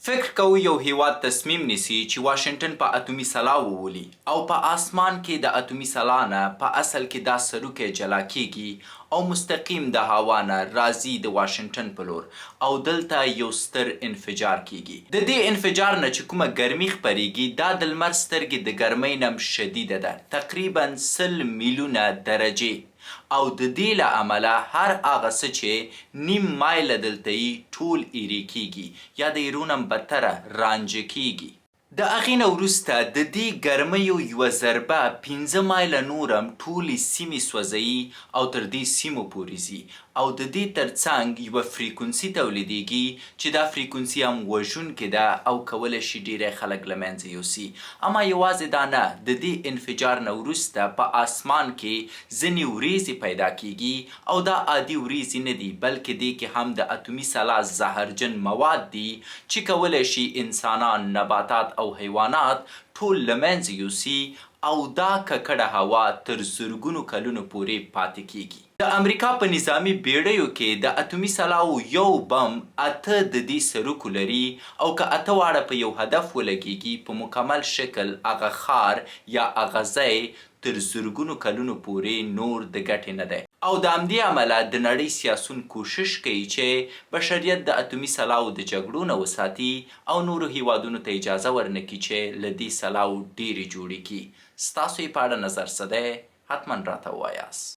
فکر کوو یو هیواد تصمیم نیسي چې واشنګټن په اتومي سلاح وولي او په آسمان کې د اتومي سلاح نه په اصل کې دا سروکی جلا کیږي او مستقیم د هوا نه راځي د واشنګټن په لور او دلته یو ستر انفجار کیږي. د دې انفجار نه چې کومه ګرمي خپریږي دا د لمر سترګې د ګرمۍ نه هم شدیده ده تقریبا 100 میلیونه درجې. او ددې له امله هر هغه څه چې نیم مایله دلته یي ټول ایرې کیږي یا د ایرو نه هم بدتره رانجه کیږي. د هغې نه وروسته ددې ګرمیو یوه ضربه پنځه مایله نور هم ټولې سیمې سوځوي او تر دې سیمو پورې ځي او ددې تر څنګ یوه فریکونسي تولیدیږي چې دا فریکونسي هم وژونکې ده او کولی شي ډیری خلک له منځه یوسي. اما یوازې دا نه، ددې انفجار نه وروسته په آسمان کې ځنې وریځې پیدا کیږي او دا عادي وریځې نه دي بلکې دې کې هم د اتومي سلاح زهرجن مواد دي چې کولی شي انسانان، نباتات او حیوانات ټول له منځه یوسي او دا ککړه هوا تر زرګونو کلونو پورې پاتې کیږي. د امریکا په نظامي بیړیو کې د اتومي سلاحو یو بم اته ددې سروکو لري او که اته واړه په یو هدف ولګیږي په مکمل شکل هغه ښار یا هغه ځای تر زرګونو کلونو پورې نور د ګټې نه دی. او د همدې امله د نړۍ سیاسون کوشش کوي چې بشریت د اتومي سلاحو د جګړو نه وساتي او نورو هیوادونو ته اجازه ورنه کړي چې له دې سلاحو ډیرې جوړې کړي. ستاسو یې په اړه نظر څه دی؟ حتما راته ووایاست.